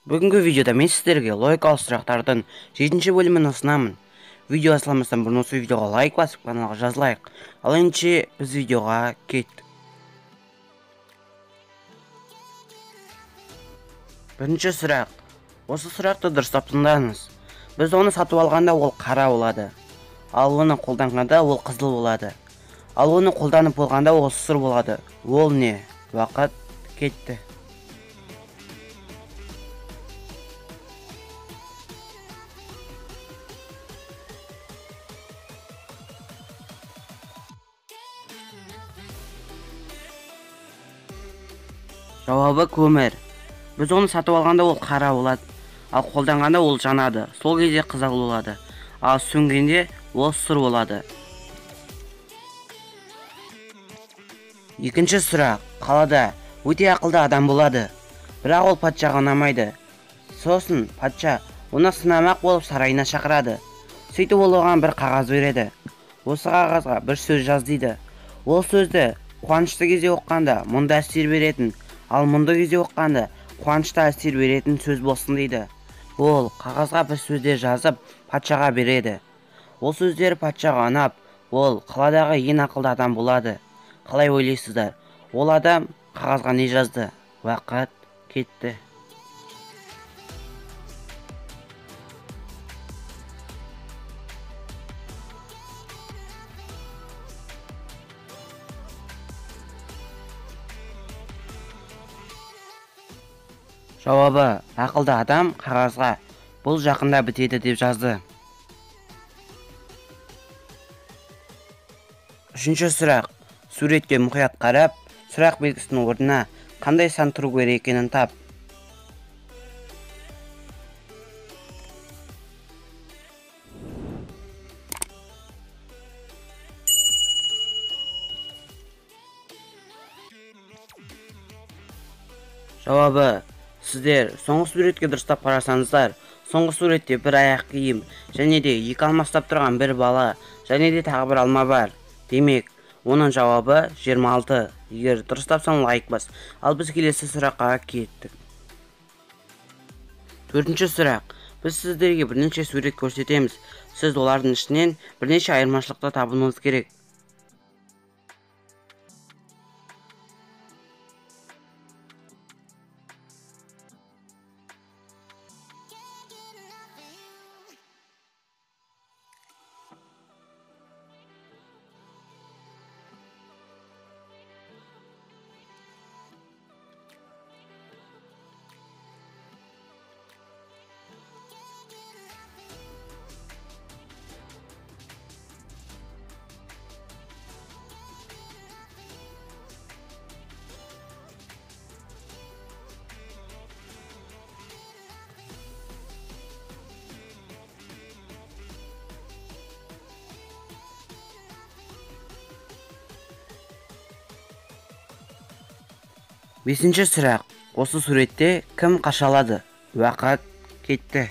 Бүгінгі видеода мен сіздерге логикалық сұрақтардың 7-ші бөлімін ұсынамын. Видео бастамастан бұрын осы видеоға лайк басып, каналға жазылайық. Ал ендеше біз видеоға кеттік. Бірінші сұрақ. Осы сұрақты дұрыстап тыңдаңыз. Біз оны сатып алғанда ол қара болады. Ал оны қолданғанда ол қызыл болады. Ал оны қолданып болғанда ол сұр болады. Ол не? Уақыт кетті. Жауабы көмір. Біз оны сатып алғанда ол қара болады, ал қолданғанда ол жанады. Сол кезде қызыл болады. Ал сөнгенде ол сұр болады. Екінші сұрақ. Қалада өте ақылды адам болады. Бірақ ол патшаға ұнамайды. Сосын патша оны сынамақ болып сарайына шақырады. Сөйтіп ол оған бір қағаз береді. Осы қағазға бір сөз жаз дейді. Ол сөзді қуанышты кезде оққанда мұнда әсер беретін, ал мұнда кезде оққанда қуанышты әсер беретін сөз болсын дейді. Ол қағазға бір сөздер жазып патшаға береді. Ол сөздер патшаға ұнап, ол қаладағы ең ақылды адам болады. Қалай ойлайсыздар? Ол адам қағазға не жазды? Уақыт кетті. Жауабы: ақылды адам қағазға бұл жақында бітеді деп жазды. Үшінші сұрақ. Суретке мұқият қарап, сұрақ белгісінің орнына қандай сан тұру керек екенін тап. Жауабы: сіздер соңғы суретке дұрыстап қарасаңыздар, соңғы суретте бір аяқ киім және де екі алма ұстап тұрған бір бала және де тағы бір алма бар. Демек, оның жауабы 26. Егер дұрыс тапсаң лайк бас. Ал біз келесі сұраққа кеттік. Төртінші сұрақ. Біз сіздерге бірнеше сурет көрсетеміз. Сіз олардың ішінен бірнеше айырмашылықты табуыңыз керек. Бесінші сұрақ. Осы суретте кім қашалады? Уақыт кетті.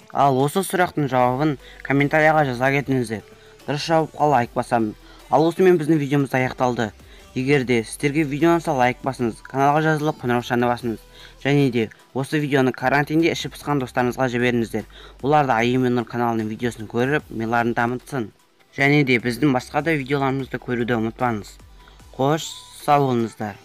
Ал осы сұрақтың жауабын комментарияға жаза кетіңіздер. Дұрыс жауапқа лайк басамын. Ал осымен біздің видеомыз аяқталды. Егер де сіздерге видео ұнаса лайк басыңыз, каналға жазылып қоңыраушаны басыңыз. Және де осы видеоны карантинде іші пысқан достарыңызға жіберіңіздер. Олар да Айым мен Нұр каналының видеосын көріп, миларын дамытсын. Және де біздің басқа да видеоларымызды көруді ұмытпаңыз. Қош, сау болыңыздар.